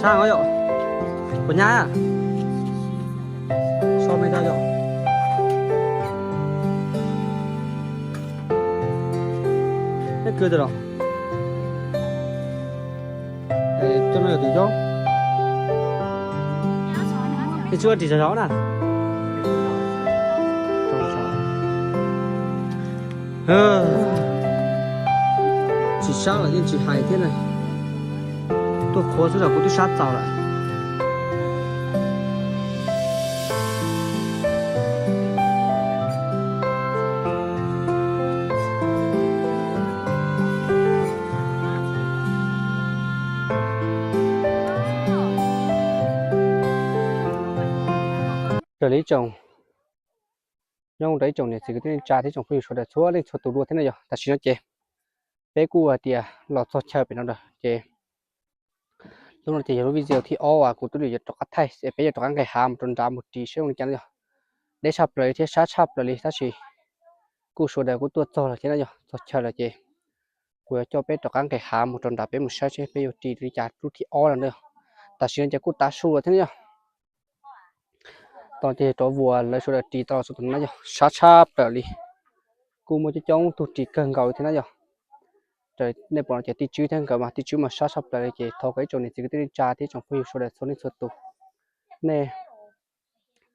Sab yom, puas nyab? So me tau yom. Neb kwv twg los? Coj no yog tus yob. Neb tsis ua ris zog zog na. Tsis sab lawm yeej tsis hais thiab na. Tuaj qhuav xwb los kuv twb sab txaus lawm. Raws li ib tsoom, nyob rau ib tsoom niam txiv kwv tij neej tsa thiab tsoom phooj ywg sawv daws txhua leej txhua tus dua thiab na yog. Tam sim no ces peb kuj hais tias los txog chaw pem no lawm ces lub no ces yog lub video thib ob uas kuv twb yuav rov qab thaij es peb yuav rov qab nqes hav mus rau nrad mus ris seb zoo li cas no yog. Deb tshaj plaws li thiab sab tshaj plaws li tab sis kuj sawv daws kuj tuaj txog lawm thiab na yog, txog chaw lawm ces kuv yuav coj peb rov qab nqes hav mus rau nrad peb mus saib seb peb yuav ris li cas lub thib ob no na yog. Tam sim no ces kuj tav su lawm thiab na yog. Tau ces rov vuas lawv sawv daws ris tau los txog tus no na yog, sab tshaj plaws li. Kuj muaj coob coob tug ris kawg nkaus li thiab na yog. Raws nej pom no ces tij Tswb thiab nkawd mas tij Tswb mas sab tshaj plaws li ces thov kom ib tsoom niam txiv kwv tij neej tsa thiab tsoom phooj ywg sawv daws txhua leej txhua tus, nej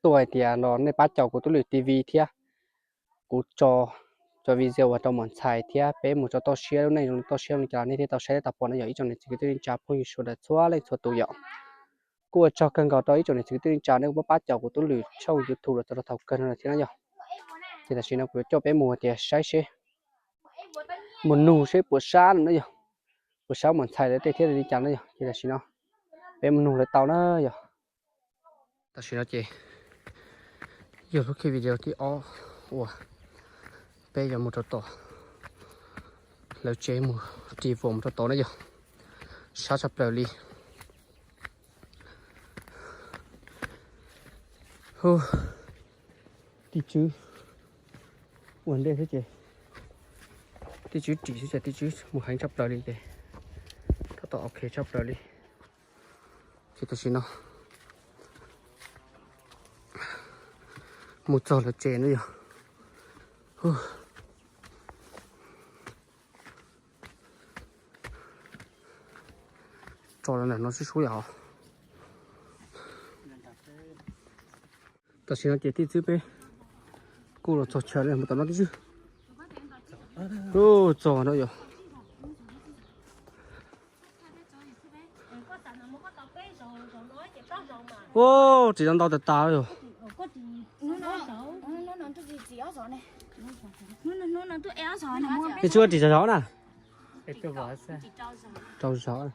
tuaj hais tias los nej pab caum kuv tub lwm T V thiab kuv tso cov video uas rau Muam Ntxhais thiab peb mus rau toj siab lub neej zoo toj siab li cas los nej thiaj tau saib thiab tau pom na yog ib tsoom niam txiv kwv tij neej tsa phooj ywg sawv daws txhua leej txhua tus yom. Kuj ua tsaug kawg nkaus rau ib tsoom niam txiv kwv tij neej tsa nej kuj pab caum kuv tub lwm tshooj YouTube los txog rau thaum kawg no thiab na yog. Ces tam sim no kuv yuav coj peb mus tias saib seb, mus nug seb puas sab no na yog, puas sab Muam Ntxhais lawv tej thiab li cas na yog. Ces tam sim no peb mus nug lawv tau na yog. Tam sim no ces yog lub clip video thib ob uas peb yuav mus rau tom lawv tsev mus ris vuas mus rau tod na yog, sab tshaj plaws li. Tij Tswb ua ntej xwb ces, tij Tswb ris xwb ces tij Tswb mus heev tshaj plaws li ces tab tom ok tshaj plaws li. Ces tam sim no mus txog lawv tsev na yog. Tso lawv ntawm no sib sub yom. Tam sim no ces tij Tswb peb kuj los txog chaw mus tom no tij Tswb. Txog no yog. Ua, tsis tau ntau tas tas yog. Tij Tswb ua ris zog zog na. Rau zog.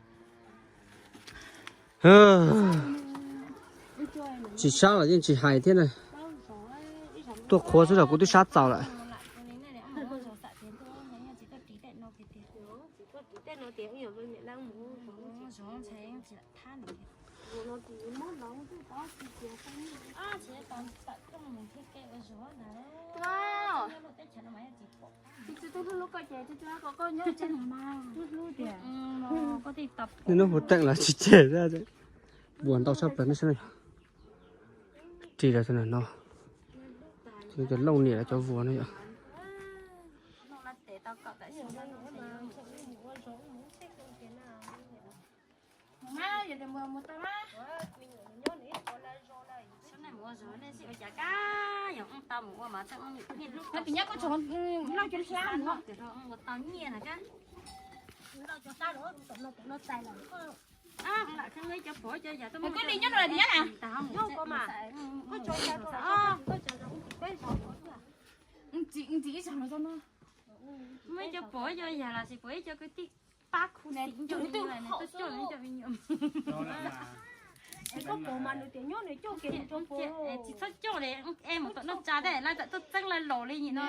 Tsis sab los yeej tsis hais thiab na. Tuaj qhuav xwb los kuv twb sab txaus lawm. Niaj hnub hu teej los tsis tseg, vuas ntau tshaj plaws no. Ris lawv no, cov Looj niam lawv cov vuas no yom. Muaj ib co pom ib co yag los sis pom ib co kwv tij pab khu xim coj me nyuam, coj me nyuam. Tsis txhob coj li, es mus tom noj tsa tej lawv txawm tuaj txeeb lawv los li nim no.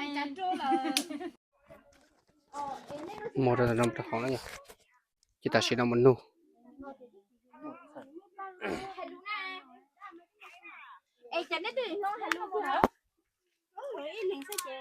Mus rau tom no rau hauv na yom. Ces tam sim no mus nug. Es cov neb twb hais lus ib leeg xwb ces.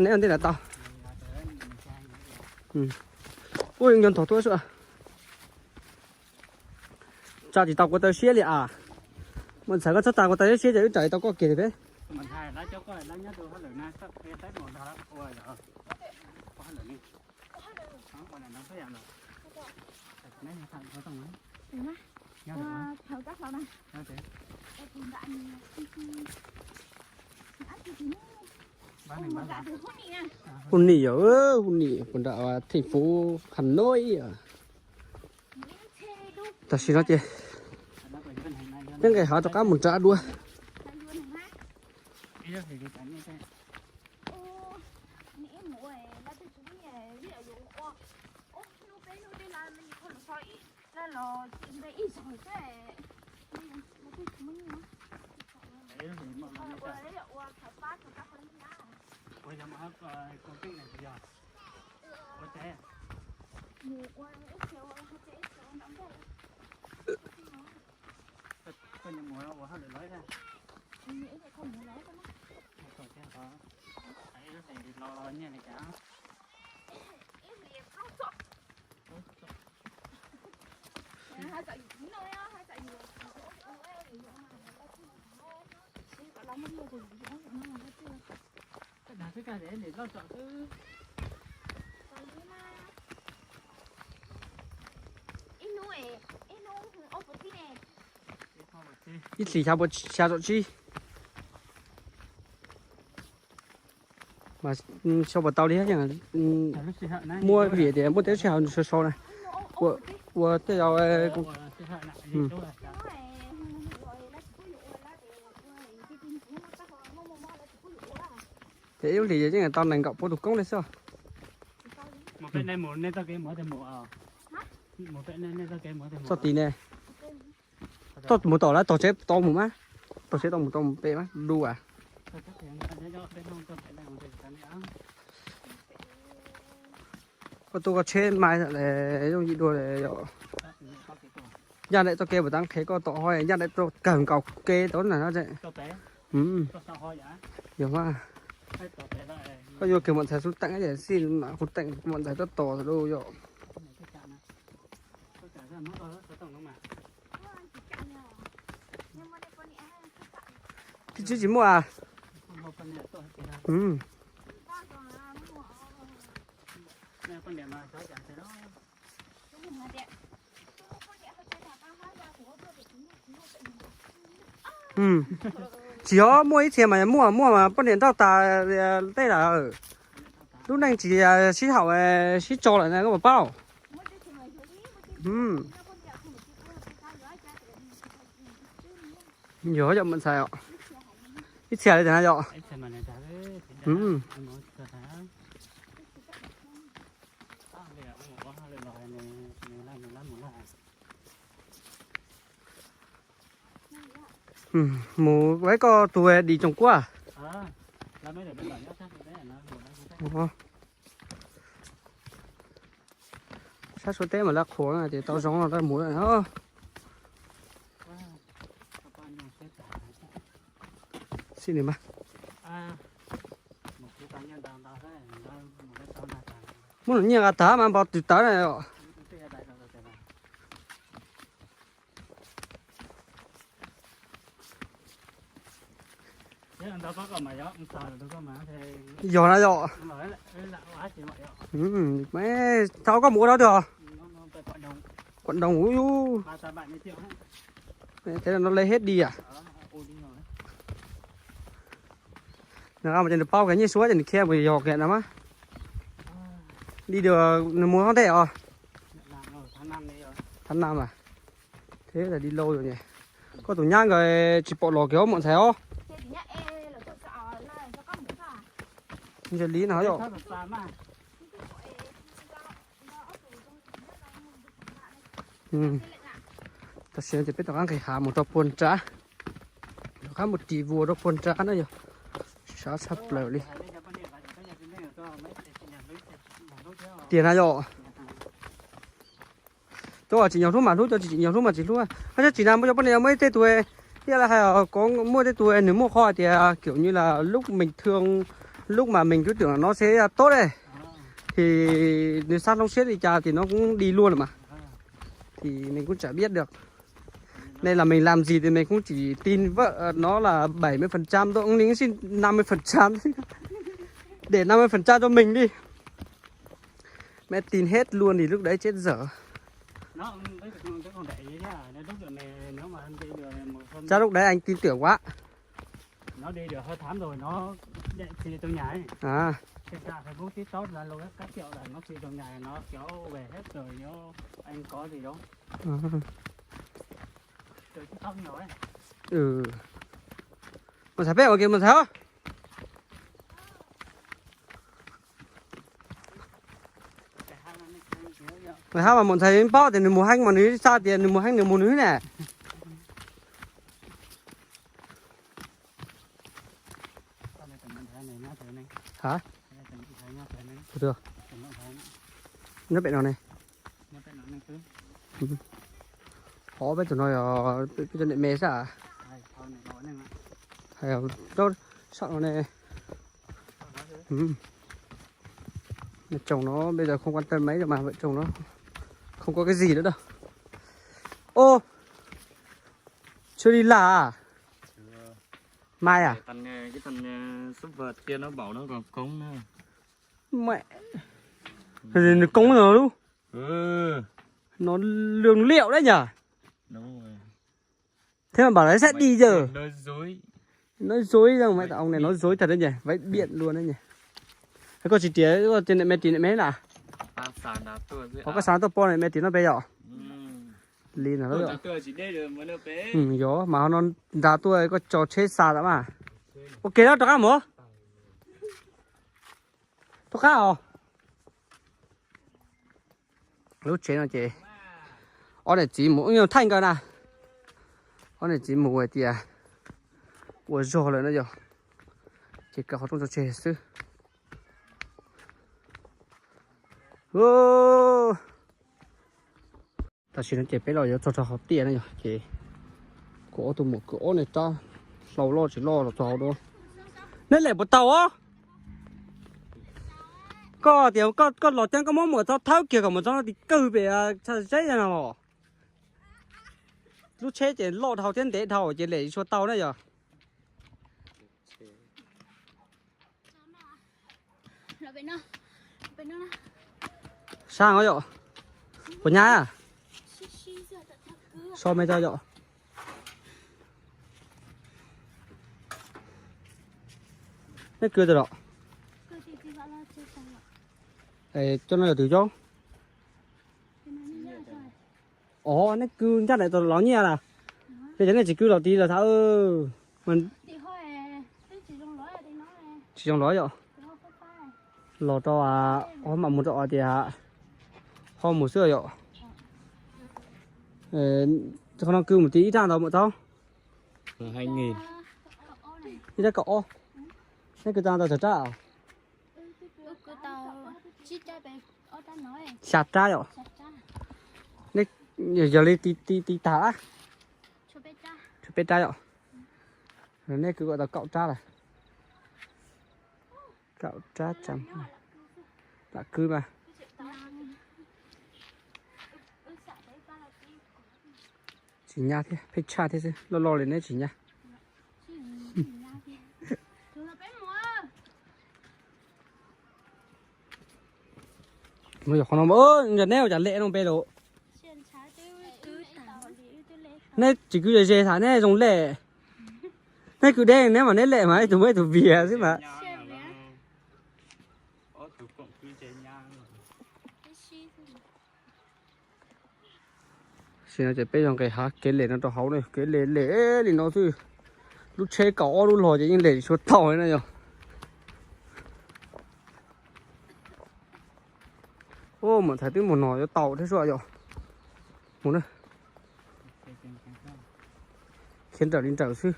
neb ntej lawm tau. Ua nco ntog tuaj xwb. Tsa tsis tau kuv taw siab li as. Muaj ntxhais koj txhob tas kuv taw siab ces wb tsa tsis tau koj kiag li peb. Hu nim yom, hu nim puas nram theej fuv Has Nois. Tam sim no ces peb nqes hav rov qab mus nrad dua. Ib hlis xya puas xya caum tsib. Mas xyov puas tau li thiab, muab vim tias muaj tej lub sij hawm so so na, ua tej yam. Ces ib lub hlis yeej tau nees nkaum pua tus koob li xwb. Txoj tid ne, toj mus tom lawv tog tsev tau mus mas, tog tsev tau mus tau mus pem mas dua. Koj tuaj koj tsheb mas yooj yim dua yom. Ncaj nraim txoj kev puas tab qhev koj tom ho ncaj nraim tuaj kawg nkaus kev tau na no. Yog mas, koj yuav kiag Muam Ntxhais xub teem es xij kuv teem Muam Ntxhais tab tom lawm yom. Tib tsis tsis muaj. Tsis yog muaj ib txhia mas muaj muaj mas poj niam nrauj tas tej lawm. Lub neej tsis sib haum sib tso lawm na koj puas paub. Yog yom, muam ntxhais os. Ib txhia li ntawd na yom. Mus, ua koj tus dim tsoom kuab. Sab Suav teb mas laj qhuas ces tau zoo no mus lawm. Xib nws mas muab nws nyiaj nqa tag mas npog twg tawv na. Yog na yom. Tau koj mus ua dab twg os? Quảng Đồng ub. Thế là nó lấy hết đi à? Nws nqa mus ces nws paub kiag nyiaj Suab ces nws khiav mus yos kiag no mas. Đi được, nws mus hov ntej os. Tháng năm à? Thế là đi lâu rồi nhỉ. Koj tus nyab nkawd tsis pom los kiag muam ntxhais os. Ntshe li no yom. Tam sim no ces peb rov qab nqis hav mus rau puag nrad, rov qab mus ris vuas rau puag nrad na yog. Sab tshaj plaws li. Tiag na yom. Cov tsim nyog hlub mas hlub, cov tsis tsim nyog hlub mas tsis hlub. Hab tsis na muaj cov poj niam muaj ib tej tus, thiab lawv hais kom muaj tej tus nws muaj qhov hais tias kiểu như là lúc mình thương, lúc mà mình cứ tưởng nó sẽ tốt ấy, thì nws xav hloov siab li cas thì nó cũng đi luôn mà. Thì mình cũng chả biết được. Nên là mình làm gì thì mình cũng chỉ tin vợ nó là bảy mươi phần trăm thôi, ông Ninh xin năm mươi phần trăm. Để năm mươi phần trăm cho mình đi. Mẹ tin hết luôn thì lúc đấy chết dở. Chắc lúc đấy anh tin tưởng quá. Nó đi được hơn tháng rồi nó chạy về trong nhà ấy. À. Trên trang Facebook, TikTok, Zalo các kiểu là nó chạy trong nhà, nó kéo về hết rồi, nó anh có gì đâu. À. Rồi TikTok nhiều ấy. Ừ. Mus xav peb ua ke mus xav. Nws hab mas muam ntxhais paub tias nws mus heev mas nws xav tias nws mus heev nws mus nws ne. Hab? Nyob pem no ne. Qhov peb tus no yog peb cov niam me xwb. Hais, saum no ne. Vợ chồng nó bây giờ không quan tâm mấy rồi mà, vợ chồng nó không có cái gì nữa đâu. Ô, chưa đi làm à? Mai à? Cái thằng, cái thằng, ờ, súp vợt kia nó bảo nó còn cống nữa. Mẹ. Thì nó cống rồi đúng. Ừ. Nó lương liệu đấy nhỉ? Đúng rồi. Thế mà bảo là sẽ đi giờ. Nói dối. Nói dối ra, mẹ tao ông này nói dối thật đấy nhỉ, vay điện luôn đấy nhỉ. Thế có chỉ tía, có trên này mẹ tía này mẹ là. Có có sáng tao po này mẹ tía nó bé rồi. Li no. Ừ, yog mas no nrad tuaj koj tso tsheb xa lawm mas. Ok, rov qab mus. Rov qab os. Lub tsheb no ces ob niam txiv mus, yog thaij nkawd na. Ob niam txiv mus hais tias ua zog lawm no yog, ces kaw qhov rooj tso tseg xwb. Tam sim no ces peb los yuav txog rau hauv tiaj no yog, ces kuv ob tug muam kwv ob niag rab hlau loj tsis loj los txog hauv dua. Nej lem puas tau os? Koj tias koj los coob koj muab muam txhob thawb kiag kom muam txhob no tim kawg pem tshaj zeb no. Lub tsheb ces loj dhau thiab ntev dhau ces lem tsis tshua tau na yog. Sab os yom. Puas nyab? So me tso yom. Neb kwv tau los? Cov no yog twg cov? Os, neb kwv ncaj nraim tau los nyiaj lawm. Cov nej tsis kwv los tid los tham. Tsis zoo los yom. Los rau, mam mus rau tias ho mus xwb yom. Qhov no kwv mus tid ib raj ntau mam tau. Ib raj kaum ob. Nej kwv tau ntau tsawg raj? Xya raj yom. Yog li ti ti tag, tshuav peb raj yom. Nej kwv kom tau kaum raj lawm. Kaum raj tsam lam kwv mas. Tsis nyab thiab, pheej tshaj thiab xwb, loj loj li neb tsis nyab. Yog qhov no, neb ua cas lem no npe lawm? Nej tsis kwv ze ze tham nej zoo lem. Nej kwv deb neb mas neb lem mas ib tug muaj ib tug vias xwb mas. Sim no ces peb yog nqes hav kev lem no rau hauv ne, kev lem lem li no xwb. Lub tsheb kaum ob lub los ces yeej lem tsis tau na yog. Ub, mam ntxhais twb mus no yuav tau thiab sua yom. Mus na. Khiav nrawm li nrawm xwb.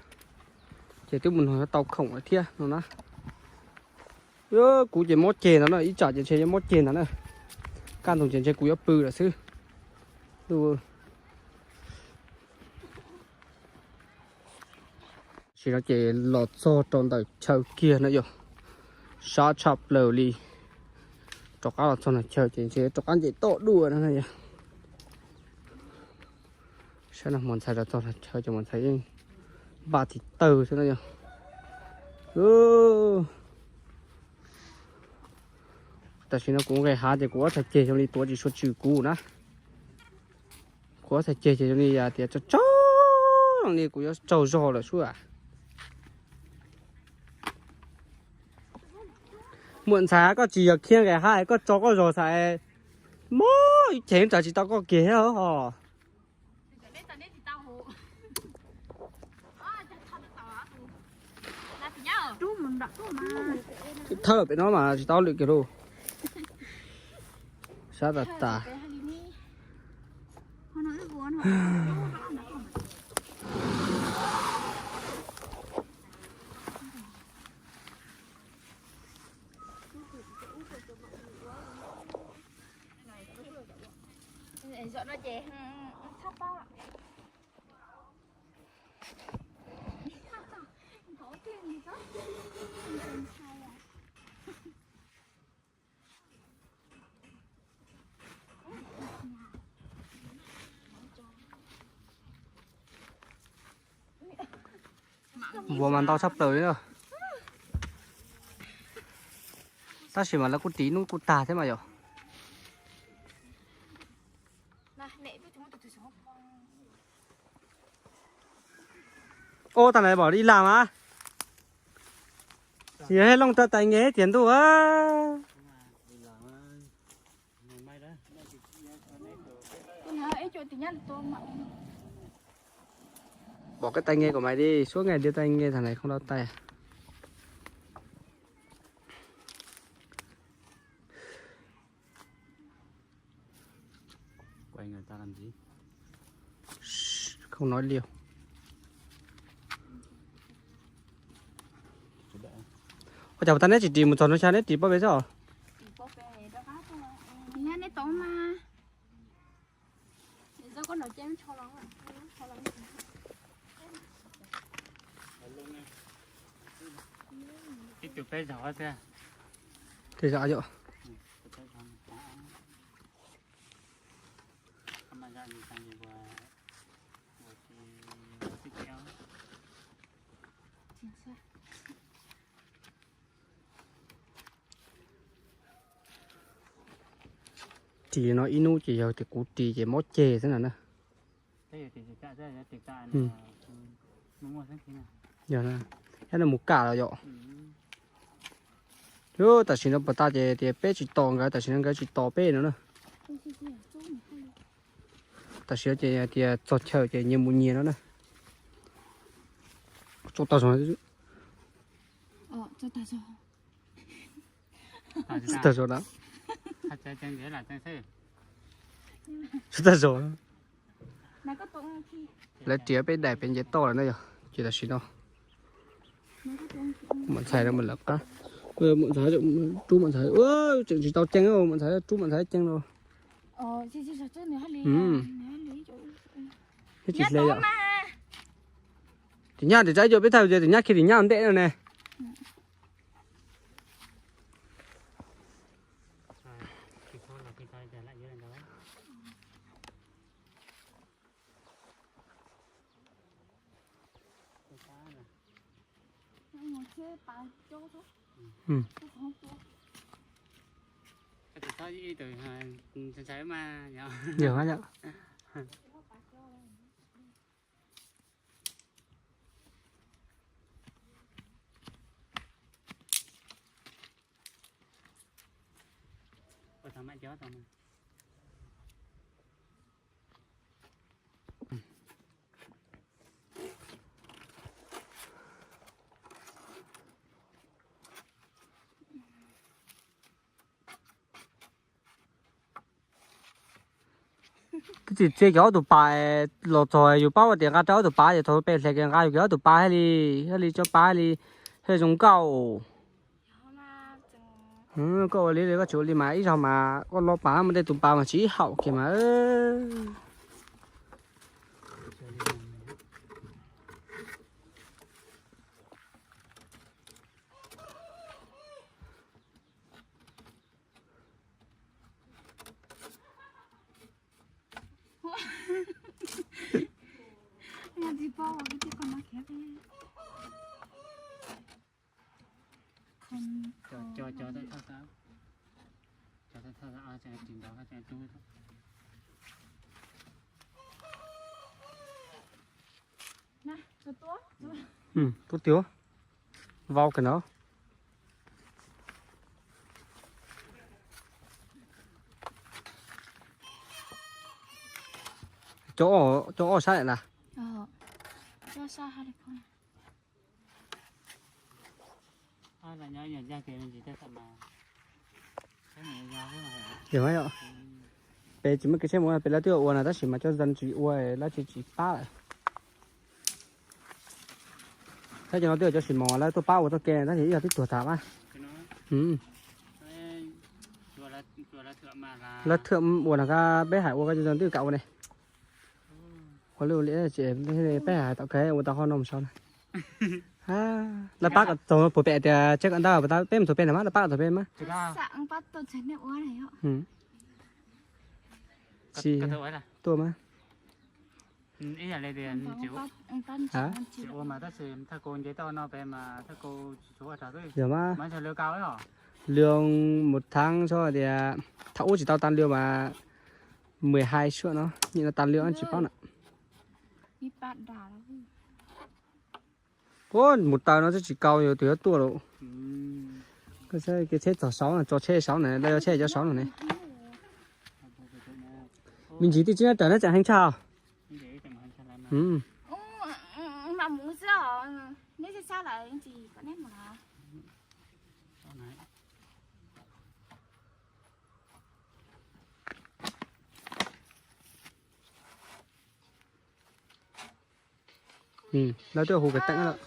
Ces twb mus no yuav tau khoom lawm thiab no na. Kuv ces mob ceg ntawd na, ib tsam ces ntshe yuav mob ceg ntawd na. Kaj ntug ces ntshe kuv yuav pw lawm xwb. Tam sim no ces los txog rau ntawm chaw kiag na yog, sab tshaj plaws li. Rov qab los txog no chaw ces ntshe rov qab nce toj dua no na yog. Saib no, mus ntxhais los txog chaw ces mus ntxhais yeej npaj tiv tawg xwb no yog. Tam sim no kuv nqes hav ces kuv ob txhais ceg zoo li tuav tsis tshua tswm kuv na. Kuv ob txhais ceg ces zoo li tias tsaug tsaug, zoo li kuv yuav tsaug zog lawm sub. Muam ntxhais, koj tsis yog khiav nqes hav, koj tso koj zog xav, mob ib cheem tsam tsis tau koj kiag thiab os. Thawj pem no mas tsis tau lwm kiag lauj. Sab tas tas. Vuas mas ntau tshaj plaws li na. Tab sis mas lawv kuj tiv hnub kuj tag thiab mas yom. Ua tag na pom ib lag mas. Yog hej looj rau tais nge tias ntuj. Pom koj tais nge kom mas di, suab nge di tais nge tag na không đau tay. Không nói liêu. Ua cas puas tag neb tsis ris mus txog no xyov neb ris pob pem xwb os? Tej zaum yom. Ris no ib hnub ces yog tias kuv ris ces mob ceg xwb no na. Yog, yog no mus kam los yom. Tam sim no puas tas ces tias peb tsis tos nkawd, tam sim no nkawd tsis tos peb no na. Tam sim no ces tias txog chaw ces nyias mus nyias no na. Tso tag zog. Tso tag zog da. Tso tag zog. Lawv riam peb daim pem nce toj lawm na yog ces tam sim no kuv mam ntxhais no mas lawv qab, kuv mam ntxhais, rub mam ntxhais, tseem tsis tau ceeb, mam ntxhais rub mam ntxhais ceeb no. Tsis hle yom. Tim nyab tim tsab ib cuam peb thaij ces tim nyab khi tim nyab ua ntej no ne. Yog yom. Twb tsis txia kiag ob tug pas los txog yus paub tias nqa rau ob tug pas ces thaum pem hle kiag nqa yus kiag ob tug pas thiaj li, thiaj li tso pas thiaj li, thiaj zoo nkauj. Koj ua li koj tsis ua li mas ib zaug mas koj lo pas mas tej tus pas mas tsis ib haum kiag mas. Tuaj tiag, vau kawg no. Cov ob sab na. Yog, peb tsis muaj kev tsheb mus pem lawv twb ua na tab sis mas cov zoo tsis ua lawv tsis, tsis pab lawm. Tab cov no twb yog cov sim mos lawv tuaj pab ua txoj kev tab sis ib yog twb tuag tas mas. Lawv thwm ua no kab peb hais ua kab zoo twb kam ua ne. Ua lwj ua liam ces peb hais tom kev ua tau qhov no mus sau na. Lawv pab kom txog puag pem tias tsheb kom ntawd peb mus txog pem na mas lawv pab kom txog pem mas. Tsis tuaj mas. Yog mas, lwm mus thav tso tias thaum ub tsis tau tas lwm mas mười hai suất no, nyem no tas lwm tsis paub na. Ua mus taw no twb tsis kaus yus tus yuav tuaj lawm. Koj saib kev tsheb txog saud no, tso tsheb saud na, lawv yuav tsheb cov saud no ne. Me ntsis twb tsis nyob raws neb tseem heev tshaj. Lawv twb hu kiag teeb lawm.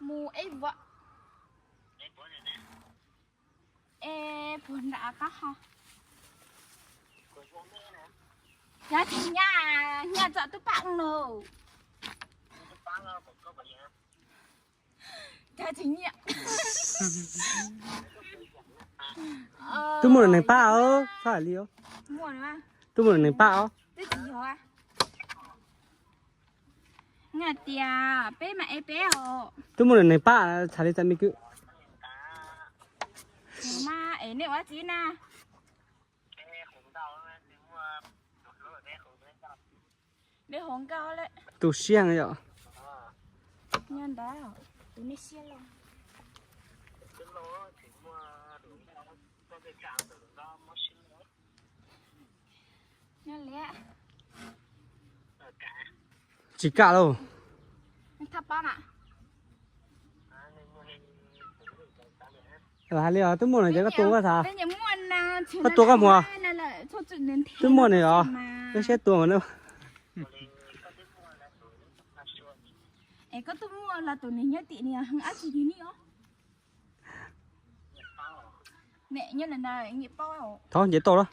Mus eb vuam. Es puag nram qab ho. Cov tsis nyiam, nyiam txom tub pab no. Cov tsis nyiam. Twb muaj neeg pab os, txhob hais li os. Twb muaj neeg pab os. Twb tsis yog. Nyiam tias peb mas es peb os. Twb muaj neeg pab txhais li txais me kwv. Mas es nej ua txiv na. Dej hauv nkauj lawm. Tu siab yom. Ntawd, tus nej siab loj. Tsis kam lauj. Thaj pab na. Hais li os, twb muaj no ces koj tuaj koj tham. Koj tuaj koj mus. Twb muaj no os, koj siab tuaj mas. Es koj tuaj muaj los tus niag nyob tim niag heev ab tsi tig ni os. Thov nce toj los.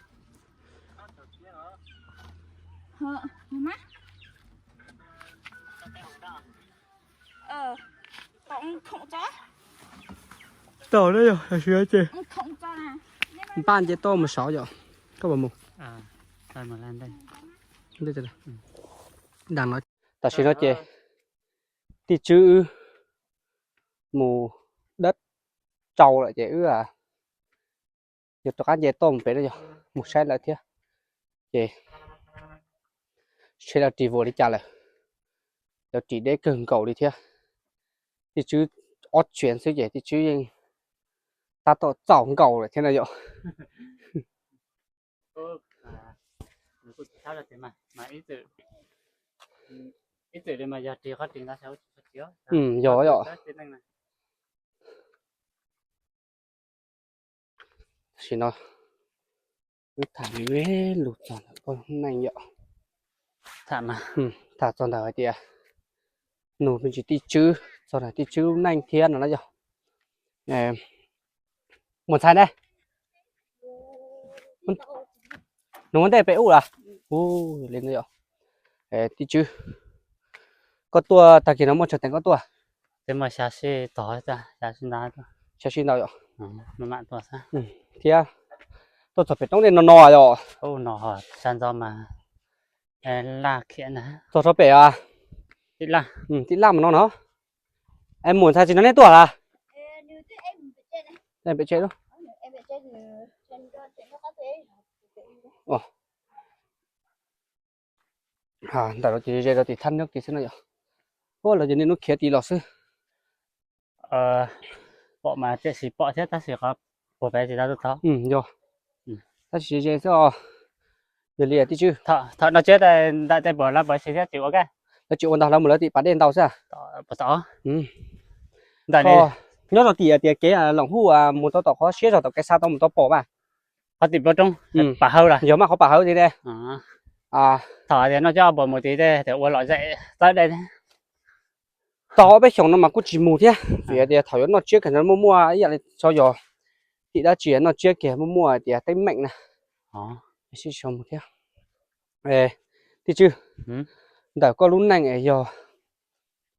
Tau na yog, tam sim no ces npaj nce toj mus saud yom. Koj puas mus? Tam sim no ces tij Tswb wb mus dab tsau lawm ces wb yuav rov qab nce toj mus pem no yog mus saib lawv thiab. Ces saib lawv ris vuas li cas lawm, lawv ris deb kawg nkaus li thiab. Tij Tswb ob tsuav xwb ces Tij Tswb yeej tab tom txaus nkaus lawm thiab no yom. Yog yom. Tam sim no wb tham me me lus txog ntawm koj lub neej yom. Tham txog ntawm hais tias nug me ntsis Tij Tswb txog ntawm Tij Tswb lub neej thiab no na yog. Muam ntxhais ne, nug ua ntej peb ub las. Ub, li no yom. Tij Tswb, koj tuaj tag kis no muaj tsawg teev koj tuaj? Xya sib ntau yom. Thiab tuaj txog pem roob dej no no yom. Txog rau pem tij laj mas no no. Es muam ntxhais tsis nrog nej tuaj las? Pem tsev lub. Ntawm no ces ze rau tim thaj nab tid xwb no yom. Ua los ces niaj hnub khiav tim los xwb. Pom mas tiam sis pom thiab tab sis qhov puag pem tsis tau tuaj txog. Yog, tab sis ze xwb os. Yog li Tij Tswb, thaum no tsiab ntawm tej puas lawv puas tsis thiab tsis ua ke. Lawv tsis ua ntau, lawv mus lawv tim pas dej ntau xwb. Nyob rau tim tias kev Loom Huj mus rau tom qhov siab zog tom kev xa tau mus tau pom mas. Qhov tim pab roob, pas hawv las. Yog mas qhov pas hawv tid ne. Thaum tias noj coj puas mus tid tej ua lom zem txawb dej. Tau ob peb xyoos no mas kuj tsis mus thiab vim hais tias thaum yuav noj tsiab kiag no muaj muaj ib yam li tso yog tim dab tsi noj tsiab kiag muaj muaj hais tias teeb meem na. Sib sau mus thiab. Tij Tswb, ntawm koj lub neej yog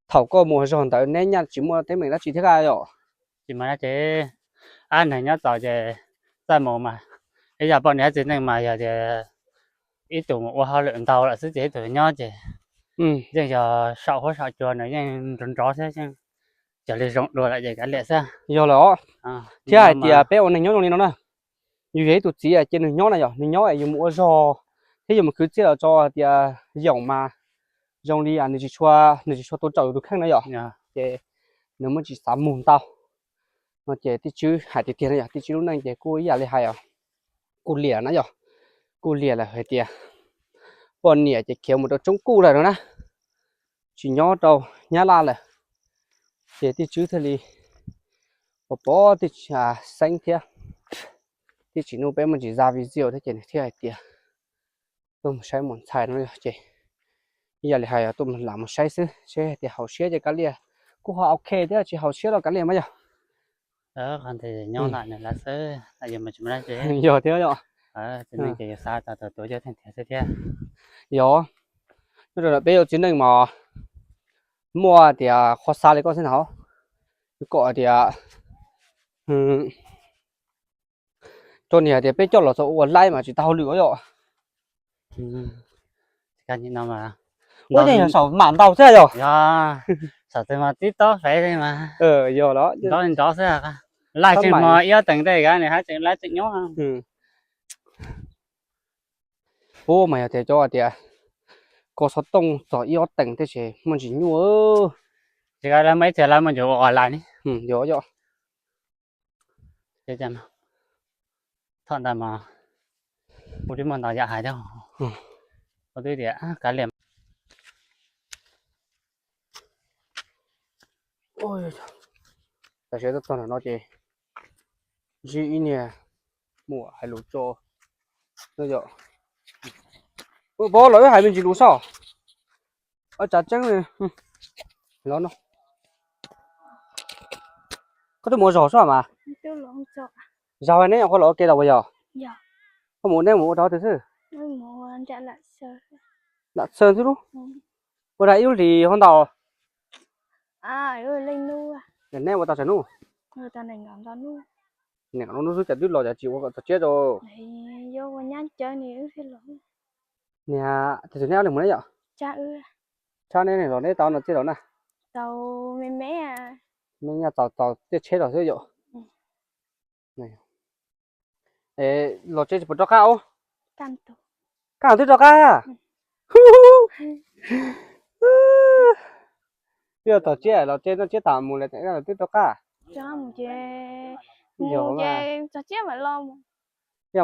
thaum koj mus zog ntawd neb nyaj tsis muaj teeb meem dab tsi thiab yom? Tsis muaj dab tsi. Ab, neeg nyob txaus ces txawj mus mas, ib yam poj niam txiv neej mas yog tias ib tug mus ua hauj lwm ntau lawm xwb ces ib tug nyob ces yeej yog saum huab saum cua nws yeej nrov nrov thiab, cog li zoo dua lawm ces kav liam xwb. Yog lawm os. Thiab hais tias peb ua neeg nyob zoo li no na, yus yog ib tug txiv ces nws nyob na yom, nws nyob es yus mus ua zog thiab yus mus khwv txiaj los tso hais tias yoom mas zoo li nws tsis tshua, nws tsis tshua tua raum yus tus kheej na yom, ces nws muaj tsis xav mus ntau. No ces Tij Tswb hais tiag tiag no yog Tij Tswb lub neej ces kuj ib yam li hais os, kuj liam na yom, kuj liam lawm hais tias poj niam ces khiav mus rau Tsoob Kuj lawm no na, tsis nyob rau Nyab Laj lawm. Ces Tij Tswb thiaj li pom pom Tij Xeeb thiab Tij Tsim Nuj peb muaj ntsis za video thiab ces nws thiaj hais tias tuaj mus saib muam ntxhais no yog ces ib yam li hais tuaj lam mus saib xwb, seb hais tias haum siab ces kav liam, kuj ho ok thiab, tsis haum siab los kav liam mas yog. Yog thiab yom. Yog, nyob rau peb ua txiv neej mas muaj tias qhov xa li koj xwb na, kom tias rau niam tias peb coj los txog ua laib mas tsis tau hauj lwm yom. Ua yeej yog saum mam ntau xwb yog. Saum twg mas tib tob fev li mas. Yog los nrov nrov xwb. Laij tsis hmo ib ob teev tej kav nws hab tseem laib tseem nyob. Ub, mas yog tias cov tias koj xov tooj txog ib ob teev tej ces muaj ntsis nyuaj. Tsis, lawv muaj ib txhia lawv muaj ntsis ua online ne. Yuav yom. Thaum ntawd mas kuv twb muaj ntau yam hais thiab. Kuv twb tias kav liam. Tam sim tuaj txog nram no ces ntsib ib niag muam hais lus tso. Yog, pab los wb hais me ntsis lus saib. Tsav tseeb los no. Koj twb mus ua zaum xwb mas. Zaum neb nyuam qhuav los ua ke los puas yog? Koj mus neb mus ua rau twg xwb? Lam Xaws xwb lub. Ua dag ib lub hlis hauv ntau. Neb ua tau tsawg hnub? Nees nkaum hnub xwb cas twb los cas tsis ua kom txog tsiab rau. Niag, tus twg neb ob leeg mus ne yom? Tshab neb los neb tau no txiaj los na? Me nyuam txaus txaus txiaj tsheb los xwb yom. Los tsev tsis pom rov qab os. Kaj twb rov qab. Twb yog tom tsiab los tsev no tsiab tas mus lawm twb rov qab. Yog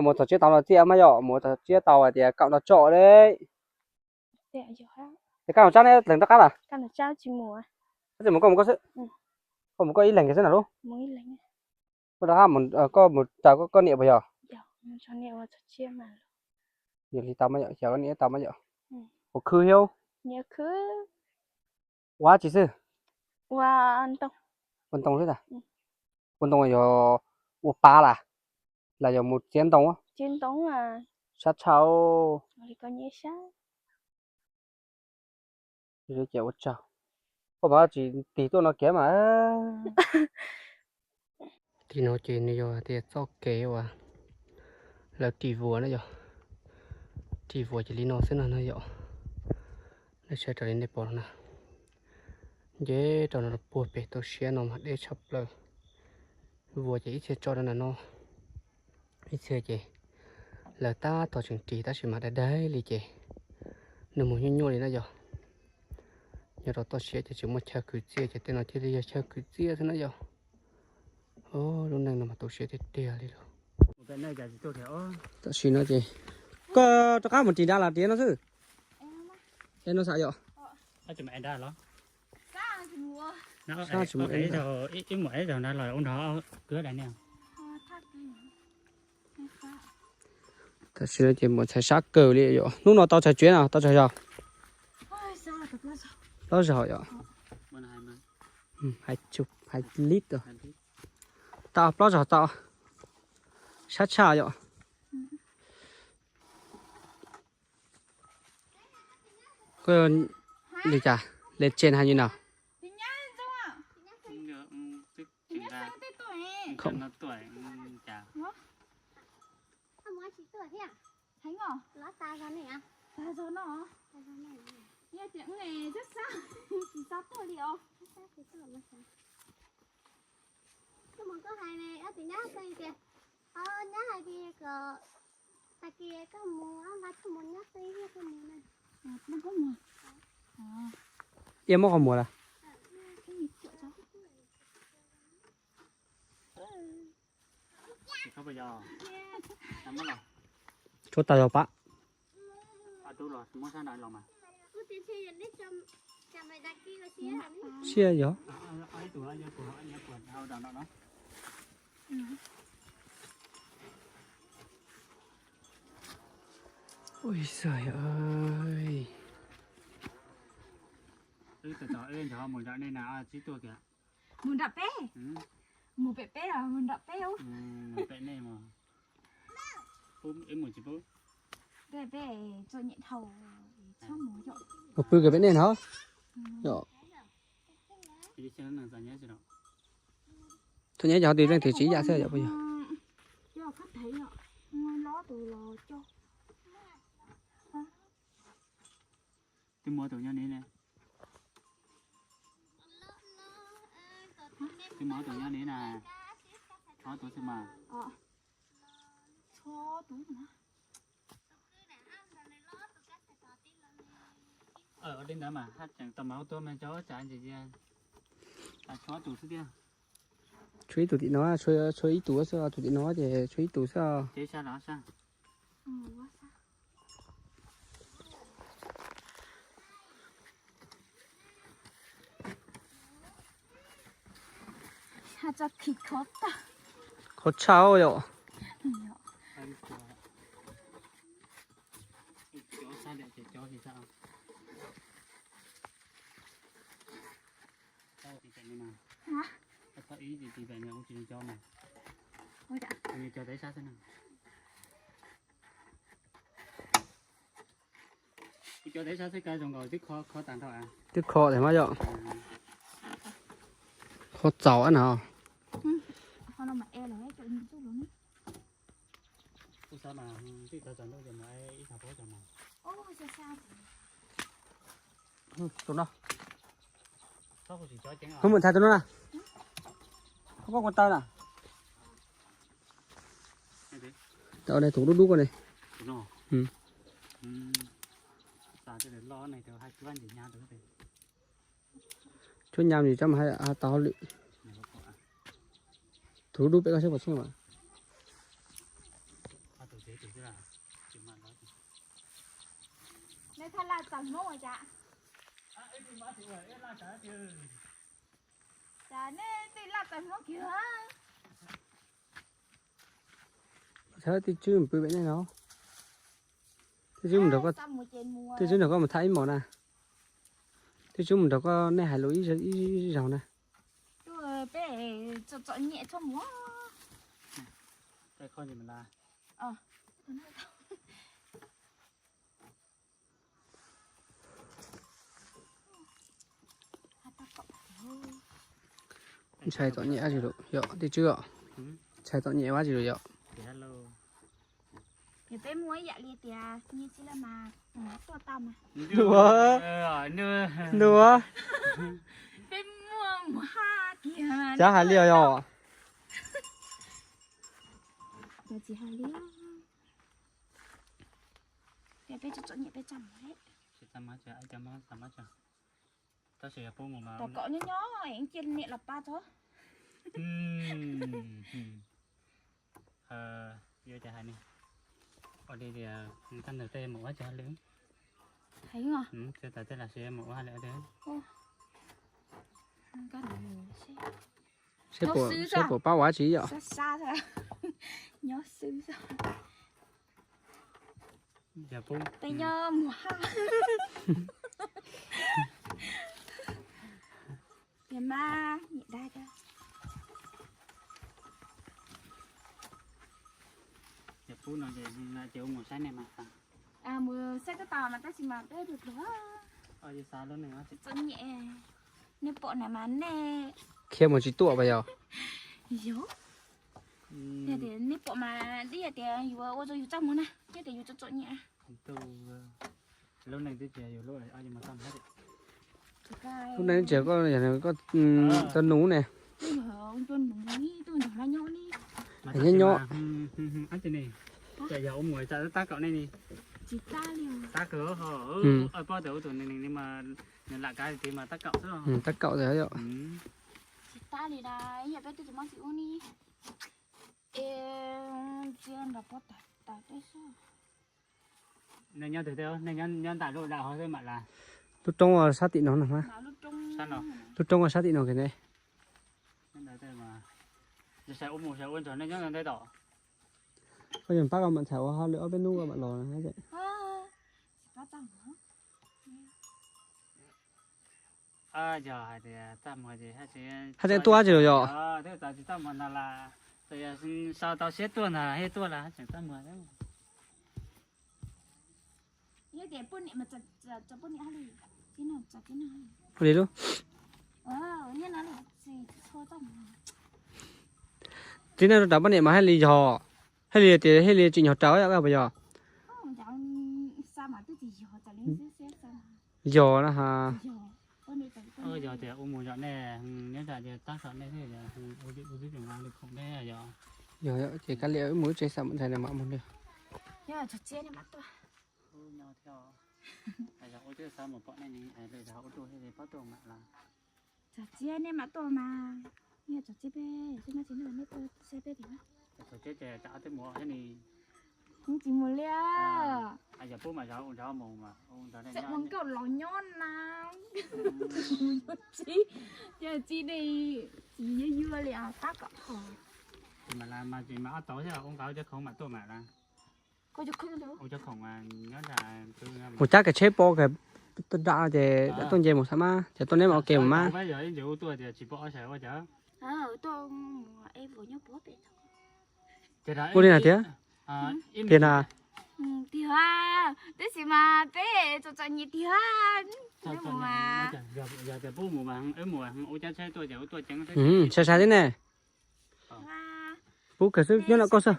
mus txog tsiab tau no txiaj mas yog mus txog tsiab tau hais tias kaum no tso li. Ces kaj mus tsab neb leeg rov qab lawm? Tsis mus koj mus koj xwb. Koj mus koj ib leeg kiag xwb na lub. Koj rov qab koj mus raws koj niam puas yog? Yog li tau mas yog, xyov koj niam tau mas yog. Ua khwb thiab. Ua dab tsi xwb? Ua ntoo xwb tas. Ua ntoo yog ua pav las, los yog mus txiav ntoo? Sab tshaj. Ces ua tsaug, koj mas tsis tig tuaj no kiag mas. Tim no ces nws yog tias txoj kev uas lawv ris vuas na yom. Ris vuas ces li no xwb no na yom. Nej saib raws li nej pom no na. Nce rau no puag pem toj siab no mas deb tshaj plaws. Vuas ces ib txhia tso rau ntawm no, ib txhia ces lawv tab tom tseem ris tab sis mas daig daig li ces nws mus nyuaj nyuaj li na yom. Nyob rau toj siab ces tsis muaj chaw kwv txiaj ces tej no thiaj li yog chaw kwv txiaj xwb na yom. Lub neej no mas tu siab tiag tiag li lawm. Tam sim no ces koj rov qab mus ris nrad los ris no xwb? Es no xav yom. Tam sim no ces mus txhais sab kawg li yom. Hnub no tau txhais tsuav no tau txhais zog? Plaub zaug yom. Hais lib tau plaub zaug tau. Sab tshaj yom. Koj li cas, le tsev hais li no? Iab muab qhov muag lawm. Tshuav tas zog pab. Siab yog. Ui xav. Mus nram peb, mus pem peb los mus nram peb. Peb txom nyem dhau, txhob mus yom. Pw kiag pem nej no. Txhob nyem cov twg leej twg tsis ib yam xwb yom, puas yog? Twb muaj tus nyob ni ne. Twb muaj tus nyob ni na. Ob tug xwb mas. Li ntawd mas haj tseem tau mas ua tuaj mas cov tsav ntsis cia. Tshuav ib tug tim no, tshuav ib tug xwb, tus tim no ces tshuav ib tug xwb. Khov tshaj yom. Twb kho tas mas yom. Kho txaus na. Tus no. Koj muab ntxhais tus no na. Koj kuv taw na. Tau ne, tus dub dub ko ne. Cuab nyam ntsis tsam mas tau hauj lwm. Tus dub dub peb koj saib puas tsheej mas. Saib tej tswb pw pem nej no. Tej tswb mus nrog koj, tej tswb nrog koj mus tham ib hmos na. Tej tswb mus nrog koj nej hais lus ib zaug na. Peb txom txom nyem txhob mus. Ntshai txom nyem dab tsi lawm yom, tej tswb os? Ntshai txom nyem dab tsi lawm yom? Peb muaj ib yam li tias nyiaj txiag mas tuaj tau mas. Ntuj, peb muaj mus haj kiag. Cas hais li os yom? Cas tsis hais li. Peb txom txom nyem peb tsis mus. Tab sis yog pub mus mas, tom kom nyob nyob es cia niam los pab tso. Yuav cas hais ne. Ua li tias tag nrho tej mus ua tsis hauj lwm. Heev os. Tsis tas tej los sis mus ua hauj lwm. Seb puas pab ua tsi yom. Nyob xwb. Peb nyob mus haj. Tias mas niam dag. Yog pub no ces mus saib nej mas. Mus saib twb tau mas tab sis mas peb pluag pluag. Txom nyem. Nej pom na mas nej khiav mus tsis tuaj pas yog? Yog. Yog tias nej pom mas twb yog tias yuav ua rau yus txaj muag na, yog tias yus txom txom nyem. Lub neej twb tsis yog yus lub. Lub neej tsis yog koj, koj tau nus ne. Nyob nyob. Yog ua mus tsam tab kaum nej ni. Tab kaum. Pob tias ua tus neeg li mas nws lam kav li mas tab kaum xwb. Tab kaum yom. Tsis tab li na, yog peb twb tsis muaj txiv ub ni. Es ntsia nrog pov tas tas teb xwb. Nej nyob twg thiab? Nej nyob nram lub dawm hov xwb mam las. Lub roob sab tim no no mas. Lub roob sab tim no kiag ne. Sai ua mus sai ua nrog nej nyob ntawd tom. Koj yog pab koj mam txhais ua hauj lwm ob peb hnub koj mam los na. Yog hais tias txaj muag ces haj tseem tuaj tsis los yog? Twb tsis txaj muag ntag las, txawm yog sau tau siab tuaj ntag thiaj tuaj las, haj tseem txaj muag. Ua li lub. Txiv neej rau poj niam mas haj li yog, haj li tias haj li tsim nyog raws yom, puas yog? Yog na ha. Yog tias ua mus zom nej, nyob tsam tias tab tom nej thiaj ua twb tseem li khoom nej yog. Yog ces kav liam wb mus ib tsev xam ntxhais na mam mus nws. Yog tsis txiab nej mam tuaj. Ua twb xav mus pom nej ni, lwm zaus ua tuaj thiaj li pab tuaj mam las. Txog txiv nej mam tuaj mas, nej txog txiv peb xwb, nej tuaj saib peb tiag. Tsis mus li. Mus nkauj los nyob na. Mus yuav txiv, yog txiv ne, txiv yuav yuav li tab kom qhov. Mus cab kav tsheb pov kav, tuaj da ces tuaj nce mus xav mas ces tuaj neb mas ua ke mus mas. Ua li na tiag. Sai sai thiab ne. Pub kawg xwb nyob no koj xwb.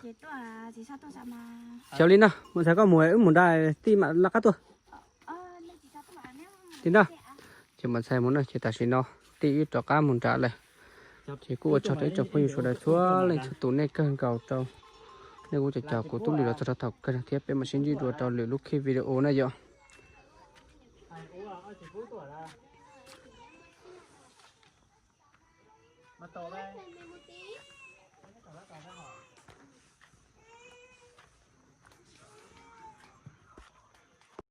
Xyov li no, mus ntxhais koj mus wb mus nrad tij mam laj qab tuaj. Li no, ces mus ntxhais mus no ces tam sim no tij wb rov qab mus nrad lawm. Ces kuj ua tsaug rau ib tsoom phooj ywg sawv daws txhua leej txhua tus nej kawg nkaus rau nej kuj cov cov kuv tub li los txog rau thaum kawg thiab peb mam sib ntsib dua rau lwm lub khib video na yom.